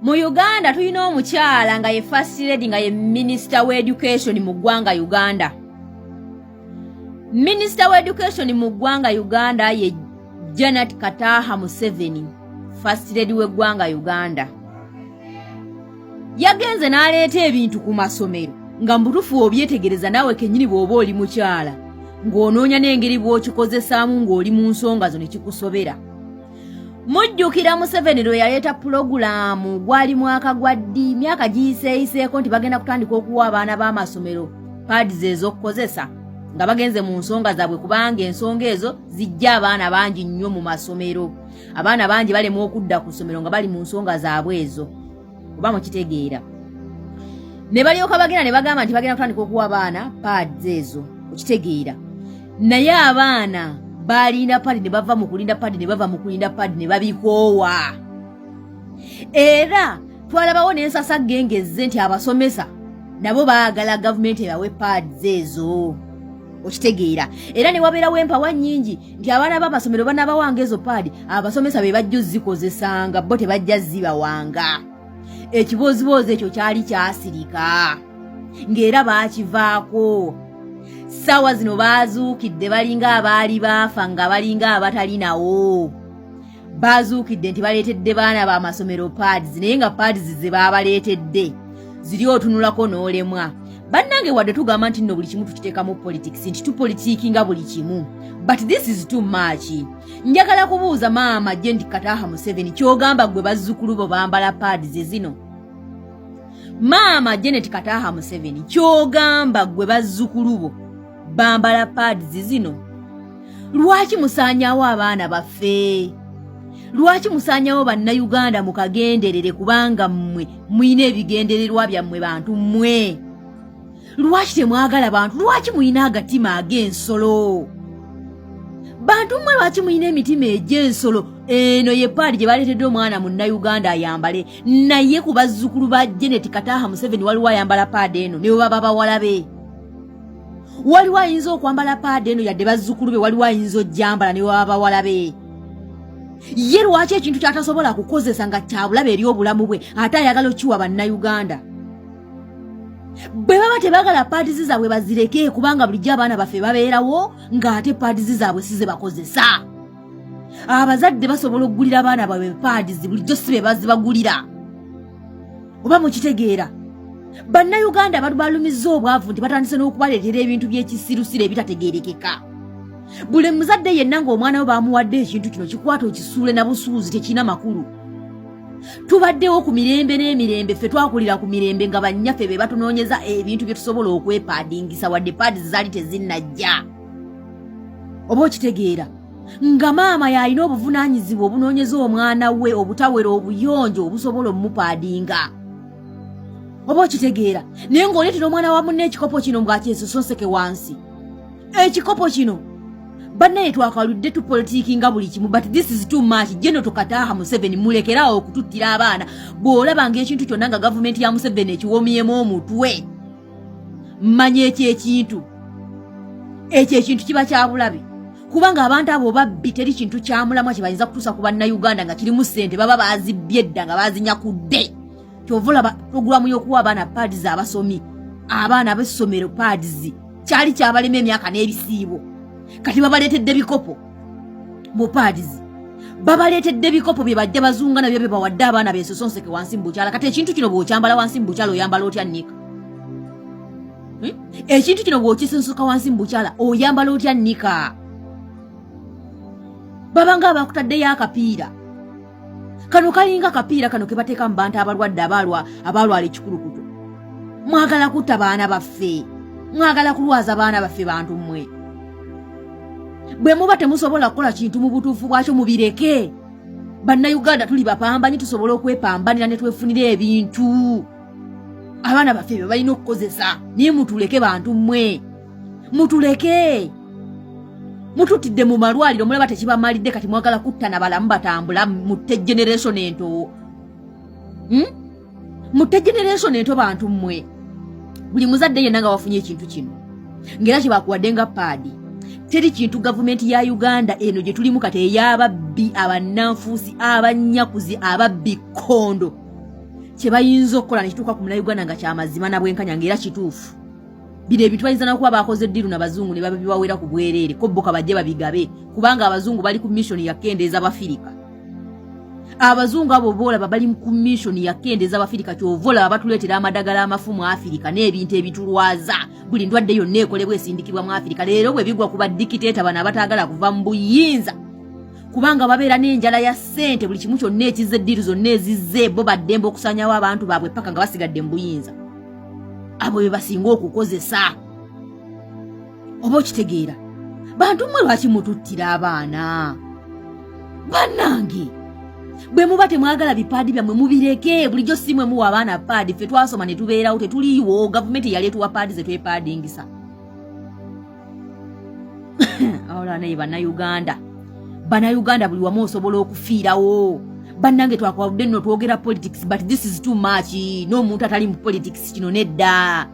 Mu Uganda tulina omukyala nga ye First Lady, nga ye Minisita wa Education mu ggwanga Uganda. Minisita wa Education mu ggwanga Uganda ye Janet Kataha Museveni, First Lady w'eggwanga Uganda. Yagenze n'aleeta ebintu ku masomero nga mu butuufu obyetegereza naawe kennyini bw'oba oli mukyala ng'onoonya n'engeri bw'okikozesaamu ng'oli mu nsonga zo ne kikusobera. Mujjukira Museveni lwe yaleeta pulogulaamu, gwali mwaka gwa ddi, myaka giyiseeyiseeko, nti bagenda kutandika okuwa abaana b'amasomero pads ez'okukozesa nga bagenze mu nsonga zaabwe, kubanga ensonga ezo zijja abaana bangi nnyo mu masomero. Abaana bangi balemwa okudda ku ssomero nga bali mu nsonga zaabwe ezo, oba mukitegeera. Ne balyoka bagenda ne bagamba nti bagenda kutandika okuwa abaana pads ezo, okitegeera. Naye abaana balinda pad ne bava mu kulinda pad ne bava mu kulinda pad ne babikoowa. Era twalabawo n'ensasa gengezze nti abasomesa nabo baagala gavumenti ebawe pads ezo, okitegeera. Era ne wabeerawo empawa nnyingi nti abaana b'amasomero banabawanga ezo pad, abasomesa be bajja ozikozesanga, bo tebajja zibawanga. Ekibooziboozi ekyo kyali kyasirika ng'era baakivaako. Ssaawa zino baazuukidde balinga abaali baafa, nga balinga abatalinawo. Baazuukidde nti baleetedde baana b'amasomero pads, naye nga pads ze baabaleetedde ziri otunulako n'olemwa. Bannange, wadde tugamba nti nno buli kimu tukiteekamu politics, nti tupolitikinga buli kimu, but this is too much. Njagala kubuuza maama Janet Kataha Museveni, kyogamba gwe bazzukulu bo bambala pads zino? Maama Janet Kataha Museveni, kyogamba gwe bazzukulu bo bambala pads zino? Lwaki musaanyawo abaana baffe? Lwaki musaanyawo Bannayuganda mukagenderere? Kubanga mmwe muyina ebigendererwa byammwe. Bantu mmwe, lwaki temwagala bantu? Lwaki muyina agatima ag'ensolo? Bantu mmwe, lwaki muyina emitima egy'ensolo? Eno ye pad gye baleetedde omwana Munnayuganda ayambale, naye ku bazzukulu ba Janet Kataha Museveni waliwo ayambala pad eno? Ne bwe baba bawala be, waliwo ayinza okwambala pad eno? Yadde bazzukulu be, waliwo ayinza ojjambala ne bwe baba bawala be? Ye lwaki ekintu kyatasobola kukozesa nga kyabulabe eri obulamu bwe ate ayagala okiwa Bannayuganda? Bwe baba tebagala pads zaabwe bazireke, kubanga bulijjo abaana baffe babeerawo ng'ate pads zaabwe si ze bakozesa. Abazadde basobola okugulira abaana baabwe pads, bulijjo si be bazibagulira, oba mukitegeera. Bannayuganda balumizza obwavu nti batandise n'okubaleetera ebintu by'ekisirusiru ebitategeerekeka. Buli muzadde yenna ng'omwana we bamuwadde ekintu kino, kikwata okisuule na busuuzi, tekirina makulu. Tubaddewo ku mirembe n'emirembe, ffe twakulira ku mirembe nga bannyaffe be batunoonyeza ebintu bye tusobola okwepaadingisa, wadde pads zaali tezinnajja, oba okitegeera, nga maama y'alina obuvunaanyizibwa obunoonyeza omwana we obutawera obuyonjo obusobola omumupaadinga, oba okitegeera. Naye ng'oleetera omwana wa munne ekikopo kino ng'akyesosonseke wansi ekikopo kino. Bannaye, twakaludde tupolitikinga buli kimu, but this is too much. Janet Kataha Museveni, mulekerawo okututtira abaana. Bw'olaba ng'ekintu kyonna nga gavumenti ya Museveni ekiwomyemu omutwe, manya ekyo ekintu, ekyo ekintu kiba kyabulabe, kubanga abantu abo babbi. Teri kintu kyamulamwa kye bayinza kutuusa ku Bannayuganda nga kirimu ssente, baba bazibbye edda nga bazinyakudde. Kyova olaba puroguramu y'okuwa abaana pads, abasomi, abaana ab'essomero pads, kyali kyabalema emyaka n'ebisiibo. Kati babaleetedde bikopo mu pads, babaleetedde bikopo bye bajja bazunga nabyo bye bawadde abaana besosonseke wansi mu bukyala. Kati ekintu kino bw'okyambala wansi mu bukyala, oyambala otya nika? Ekintu kino bw'okisunsuka wansi mu bukyala, oyambala otya nika? Babanga abakutaddeyo akapiira kano, kalinga kapiira kano ke bateeka mu bantu abalwadde abalwala ekikulukuto. Mwagala kutta baana baffe, mwagala kulwaza baana baffe. Bantu mmwe, bwe muba temusobola kukola kintu mu butuufu bwakyo, mubireke. Bannayuganda tuli bapambanyi, tusobola okwepambanira ne twefunira ebintu abaana baffe bye balina okukozesa, naye mutuleke. Bantu mmwe, mutuleke. Mututidde mu malwaliro, mulaba tekibamalidde, kati mwagala kutta na balamu batambula. Mutte generation ento? Mutte generation ento? Bantu mmwe, buli muzadde yenna nga wafunye ekintu kino ng'era kyebakuwadde nga pad, teri kintu gavumenti ya Uganda eno gye tulimu kati ey'ababbi, abannanfuusi, abannyakuzi, ababbi kondo. Kye bayinza okukola nekituuka ku Munauganda nga kyamazima nabwenkanya, ngaera kituufu. Bino ebintu bayinza nakuba bakoze deal nabazungu ne babibawera ku bwereere, ko bo kabajje babigabe, kubanga abazungu bali ku mission yakendeeza Bafirika. Abazungu abo boolaba bali ku mission yakendeeza Bafirika. Kyova olaba batuleetera amadagala amafu mu Afirika n'ebintu ebitulwaza. Buli ndwadde yonna ekolebwa esindikibwa mu Afirika. Leero bwe bigwa ku badikiteeta bano abataagala kuva mu buyinza, kubanga babeera n'enjala ya ssente, buli kimu kyonna ekizza, e deal zonna ezizze, bo baddembe okusanyawo abantu baabwe paka nga basigadde mu buyinza. Abo be basinga okukozesa. Oba okitegeera? Bantu mmwe, lwaki mututtira abaana bannange? Bwe muba temwagala bipaadi byammwe, mubireke. Bulijjo si mwe muwa abaana paadi. Ffe twasoma ne tubeerawo, tetuliiwo. Gavumenti yali etuwa paadi ze twepaadingisa. Awala naye Bannayuganda, Bannayuganda, buli wamu osobola okufiirawo. Bannange, twakwawudde nno twogera politics, but this is too much. N'omuntu atali mu politics, kino nedda.